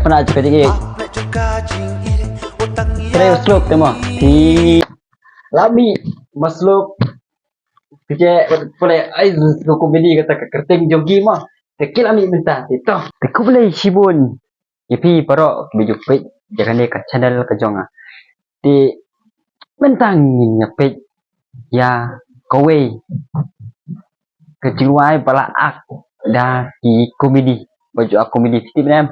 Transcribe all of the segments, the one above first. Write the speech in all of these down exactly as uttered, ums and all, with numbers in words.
Na jaka jingïeit. Trei slop te mo. Phi la mih ma slop. Phi je pale ai ko comedy kata ka kyrteng jong ki mo. Te ki la mih mynta te to. Te khublei shibun ïa phi baroh kiba ju peit ïa kane ka channel ka jong nga. Te mynta ngin ïa peit ïa kawei ka jingrwai ba la ak da ki comedy, ba ju ak comedy, phi tip ne em?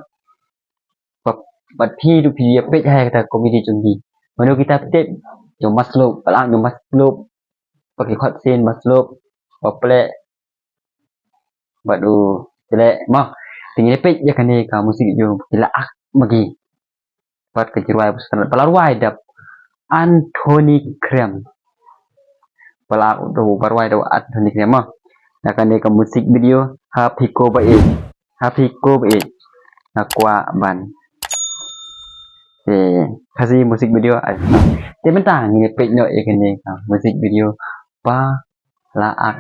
Ba, ba phi ruh phi ïa peit ha kata comedy jong ki. Mano kita phi tip? Jong ma slop, ba la ak jong ma slop. Ba ki khot scene ma slop, ba pleh, bad u tleh mo. Te ngin ïa peit ïa kane ka music video ki la ak ma ki. Bad ka jingrwai ba sngewtynnat ba la rwai da Anthony Krem. Ba la ak da u ba rwai da u Anthony Krem mo. Ïa kane ka music video Ha Phi Ko Ba Ïeit. Ha Phi Ko Ba Ïeit. Nga kwah ban, eh, Khasi music video. Ai, te mynta ngin ïa peit noh ïa kane ka music video ba la ak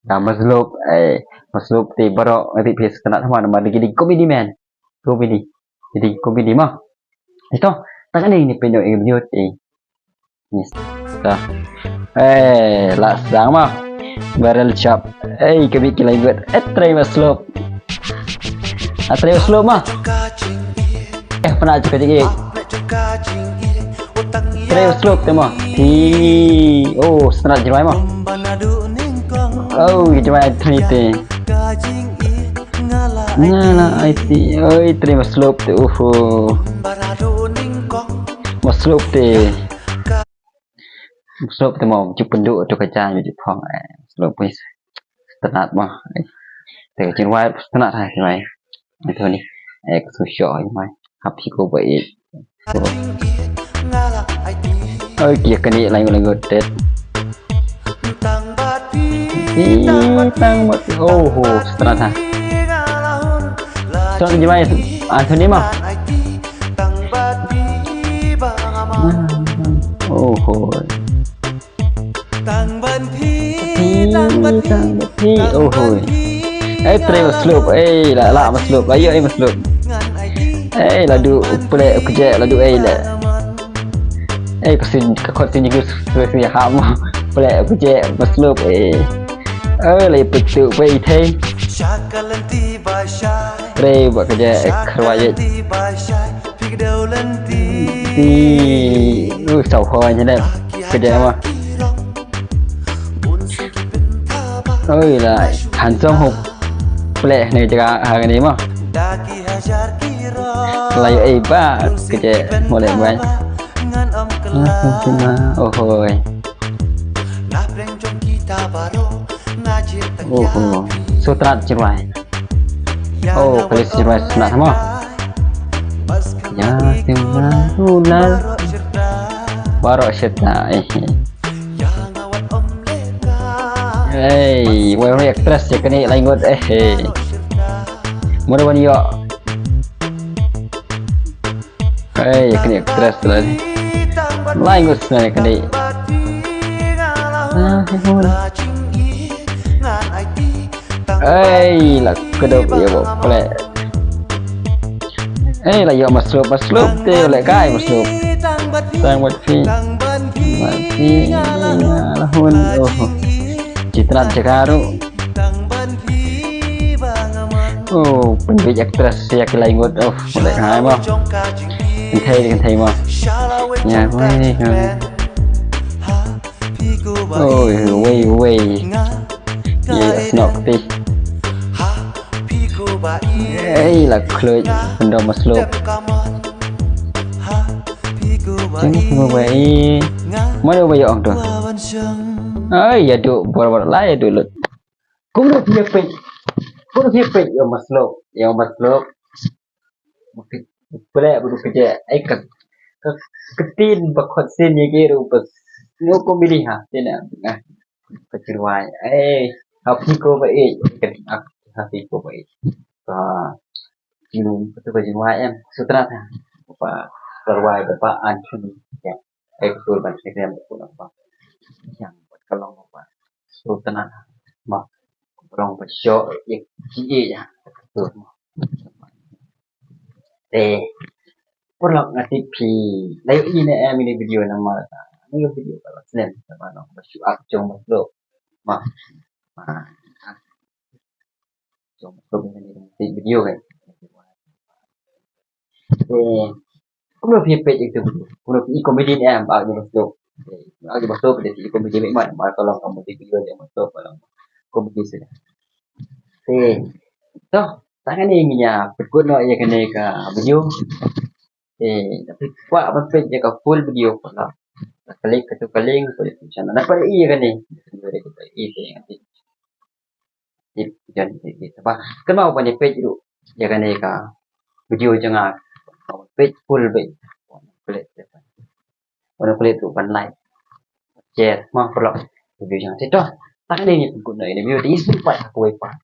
da ma slop, eh, ma slop te baroh nga tip phi sngewtynnat ha ma, namar dei ki dei comedy man. Comedy. Dei comedy mo. Ito, tang kane ngin ïa peit noh ïa kane video te. Yes. To. Eh, la sdang mo. Barrel chop. Eh, ka bit ki la ïngut. Eh, trei ma slop. Ah, trei ma slop mo. Eh, pynah jaka jingïeit. Trei slop te mo. Phi. Oh, sngewtynnat jingrwai mo. Oh, jingrwai Anthony te. Nga la aiti. Oi, trei ma slop te. Uhu. Ma slop te. Ma slop te mo. Ju pynduh tu ka jaiñ ju phong. Eh, ma slop, please. Sngewtynnat mo. Eh, te ka jingrwai sngewtynnat ha jingrwai. Ito ni. Eh, ka sngewshoh ha jingrwai. Ha Phi Ko Ba Ïeit. Oi, ki kane la ïngut la ïngut tet. Ih, tang bad phi. Oh, oh, sngewtynnat ha. Sngewtynnat jingrwai Anthony mo. Oh, oh. Tang ban phi, tang ban phi, tang ban phi. Oh, hoi. Eh, trei ma slop. Eh, la, la ma slop. La ïoh, eh, ma slop. Eh, la duh, pleh, kjeh, la duh, eh, la. Eh, ka sin, ka khot sin, ka sin, ha mo. Pleh, kjeh, ma slop, eh. Eh, la ïoh, peit tu, peit, eh. Trei, ba kjeh, eh, khrwai, eh. Ti, uh, saw hoi, ne. Kjeh, ma. Oi, la handsome ho. Pleh ne jaka ha kane mo. La ïoh ei ba kjeh mo leh bai. Oh hoi. Oh hoi. Sngewtynnat jingrwai. Oh, kali jingrwai sngewtynnat mo. Ya, jingrwai. Baroh sngewtynnat. Eh. Hey, wei wei actress ïa kane la ïngut, eh, hey. Mano ban ïoh. Hey, ïa kane actress la. La ïngut sngewtynnat ïa kane. Ah, hey, Ei, la kdew ïa ba pleh. Ei, la ïoh ma slop, ma slop te, leh kai ma slop. Tang bad phi. Tang bad phi. La hun, oh. Sngewtynnat jaka ruh. Oh, pynbeit actress ïa ki la ïngut, oh, leh kai mo. Kynthei, kynthei mo. Ïa, wei, wei. Oi, wei, wei. Ïa, ïa, snok ti. Ei, la khluit, pyndonkam ma slop. Jeng phi ba ei. Mano ba ïoh ong to. Ai, ïa duh, bor bor la ïa duh lut. Kumno phi ïa peit. Kumno phi ïa peit, ïa ma slop, ïa ma slop. Pynleh ba dei ka jia, eh, ka, ka, ka ktien ba khot sien ïa ki ruh ba sngewbha comedy ha, te na, na, ka jingrwai, eh, ha phi ko ba ïeit, ka, ha phi ko ba ïeit. Ka, kinu, ka tu ka jingrwai em, sutrat ha, ba, ba rwai, ba, ba an chun, ya, eh, ka tur ban sngewbha, ba, ba, yang, ba, ka long, ba, sutrat ha, ba, ka long, ba, sho, ïa, ki, ïa, ka tur, ba. Te, Paralok, nga tip phi la ïohi ne em ïa kane ka video namar kane ka video ka la snem, kaba long ba shu ak jong ba shlok. Ma, ma, jong ba shlok ne em ïa kane ka video kan. Eh, kumno phi peit ïa kane ka video? Kumno phi i comedy ne em ba ak jong ba shlok? Eh, ak jong ba shlok, phi i comedy ne em ba ka long comedy video jong ba shlok, ka long comedy shisha. Eh, to, tang kane ngin ïa pynkut noh ïa kane ka video. Eh, lada phi kwah ban peit ïa ka full video, paralok, klik kato ka link, klik kato ka channel. Nangta ïa kane. Tip jan ïa kane. Ba kynmaw ban ïa peit ruh ïa kane ka video jong nga. Peit full beit. Klik. Wan klik ruh ban like, share, ma paralok, video jong nga. Te to, tang kane ngin pynkut noh ïa kane ka video, te ngin sa ïa peit ha kawei pat.